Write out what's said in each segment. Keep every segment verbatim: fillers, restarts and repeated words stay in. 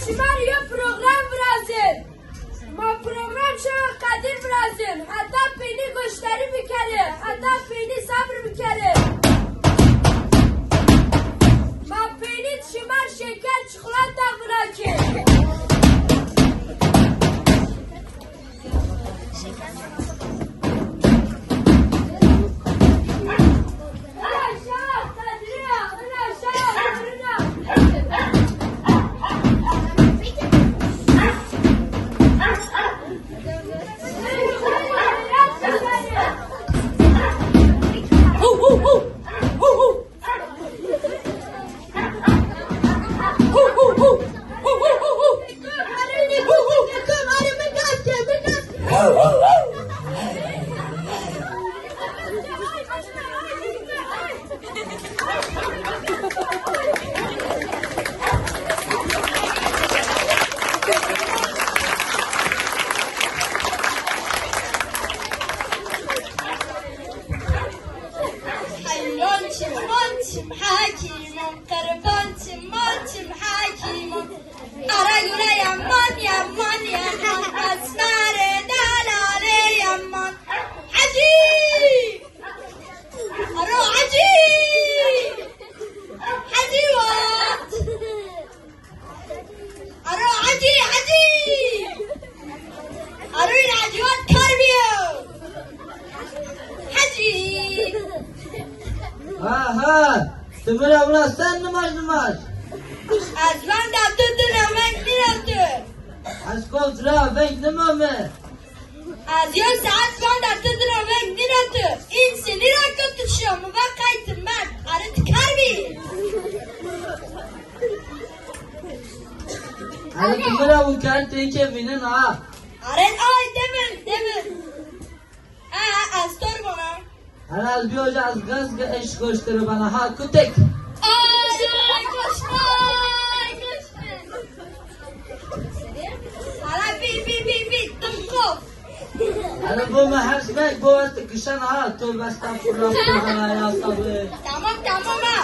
Şima rê yew program virazin. Ma program şewa Qedir virazin. Heta peynî goşdarî bikerî. Heta peynî sebir bikerî. Ma peynî şima rê şeker, çikolata virakî. Heyran çim, man çim, hekîm o, qirban çim, man çim, hekîm o. Ara gure yaman, yaman, yaman, esmer delale yaman. Hecî! Aro Hecî! Hecî wat! Aro Hecî, Hecî! Aro Hecî wat kar bîyo! Hecî! Ha ha! Ti mi ra wina sen nimaj nimaj? Ez veng da tu, tu ra veng nîra tu. Ez kof ra veng nima mi. Ez yew saet veng da tu, tu ra veng nîra tu. În senî ra ke tu şiyo, mi va qey ti merd. Are ti kar bî. Are ti mi ra wû kar, ti ke vînin ha. Are ay demin, demin. Ha, ez tor vana. Herhal bîyo ca ez gaz ge eşq goştiri bana ha kutek. Ay, ay, koşma, ay, koşma. Hala bi, bi, bi, bi, dim kof. Hala bu me hers mek bu artık kışan ha. Tövbe estağfurullah, tövbe ya sabır. Tamam, tamam ha.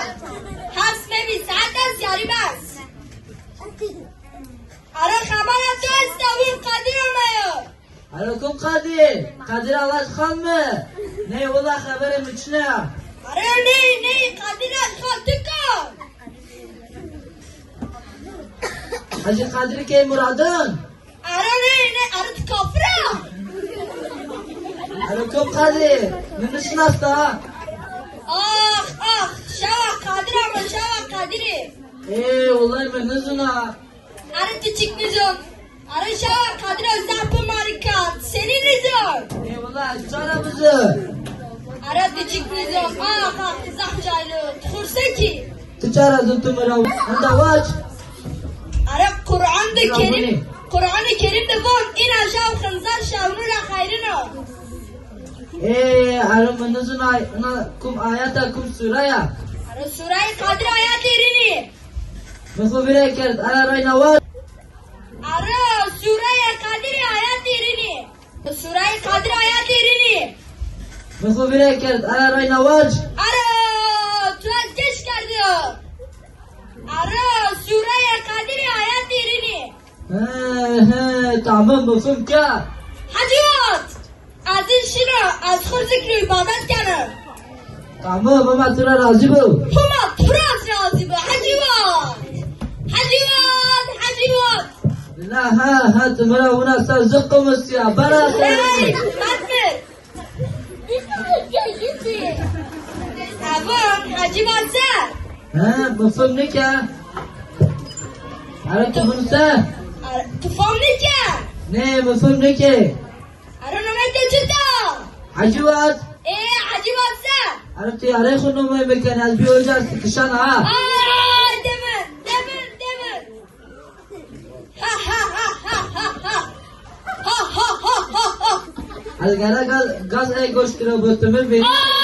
Hers me bi saat ez yarî bes. Ara xebera tu esta wî Qedir omeyo. Alo, kum Qedir? Qedir Alat Xan mi? Ney, wila xeberê mi çin a. Alo, ney, ney, Qedir Alat Xan, tu ko? Hacı Qedir key Muradın? Alo, ney, ney, alo, tu kafir a? Alo, kum Qedir? Mi nişinasta. Ax, ax, şewa Qedir ama, şewa Qedirî. Ê, wulay mi nizuna. Ere ti çik nizon. Ere şewa Qedir o zaf bi marika. Senî nizon? Ê wila ez çara bizon. Ere ti çik nizon. Ax, ax, zaf caylo. Ti xurse kî. Ti çara zon tu mi ra. Henda wac. Ere Quran de Kerim. Quran-ı Kerim de von. Îna şew xinzar şewnû ra xeyrin o. Ê, ero mi nizon ay, ina kum ayet a, kum sure ya. Ero Sureyê Qedir ayetê rinî. Mi xwu vîrê kerd, aya reyna wac. Aro, Sureyê Qedirî ayetî rinî. Sureyê Qedirî ayetî rinî. Mi xwu vîrê kerd, aya reyna wac. Aro, tu ez geş kerdo. Aro, Sureyê Qedirî ayetî rinî. He, he, tamam, mi fim ke. Hecî Wat! Ez in şino, ez xwu zik rû îbadet keno. Tamam, Homa tu ra razî bo. Homa tu ra razî bo, Hecî Wat! Hecî Wat, Hecî Wat! La ha, ha, tu mi ra wina ser zik qimisîya, bera ser. Hey, Fatmir! Evan, Hecî Wat se? He, mi fim nike. Ere tu fim se? Ere, tu fam nike? Nê, mi fim nike. Ere nomey to çita? Hecî Wat. Ê, Hecî Wat se? Ere tu yarê xwu nomey mi ken, ez bî oca sikişan ha. Ay, demin, demin, demin. Ha, ha, ha, ha, ha, ha. Ha, ha, ha, ha, ha. Ez gere gaz, gaz ey goşt kira bo tu mi vî. Aa,